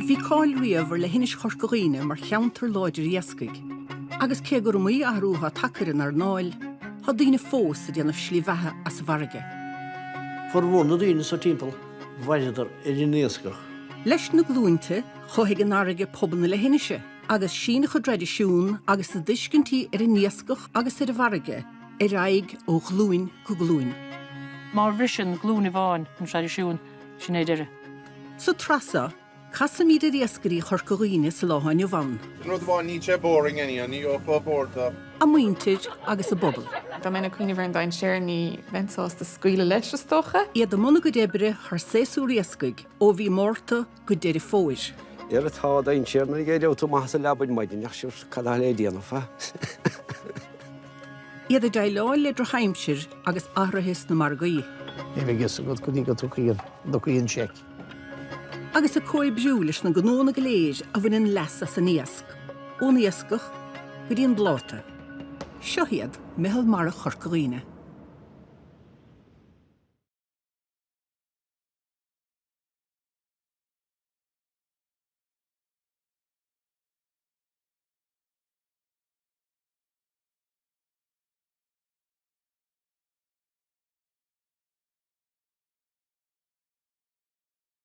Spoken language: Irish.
Bhí cáil riamh ar leithinis Chorca Dhuibhne mar cheantar láidir iascaigh, agus cé gur iomaí athrú atá tagtha ar an earnáil, tá daoine fós ag déanamh slí bheatha as an bhfarraige. Formhór na daoine seo timpeall, mhaireadar ar an iascach. Leis na glúinte, chothaigh an fharraige pobal na leithinise, agus síneadh a dtraidisiún agus a dtuiscintí ar an iascach agus ar an bhfarraige ar aghaidh ó ghlúin go glúin. Má bhriseann glúin amháin an traidisiún, sin é deireadh. Sa tsraith seo, casfaimid ar iascairí Chorca Dhuibhne sa lá atá inniu ann. An rud amháin, níl sé boring anyhow, ní gheofá bored dó. A muintir agus a bpobal. Dá mbeinn ag cuimhneamh ar an dainséar, ní bheinn sásta scaoileadh leis, is dócha. Iad i mbun a gcuid oibre thar séasúr iascaigh ó mhí Márta go Deireadh Fómhair. Dhera tá dainséar nuair a éireoidh tú amach as an leaba ar maidin ach sure cad atá le déanamh, ha? Iad ag déileáil le drochaimsir agus athruithe sna margaí. Ní bheidh fhios agat go dtí go dtiocfaidh an seic. Agus ag comhoibriú leis na gnónna go léir a bhaineann leas as an iasc, ón iascach go dtí an bpláta. Seo iad Meitheal Mara Chorca Dhuibhne.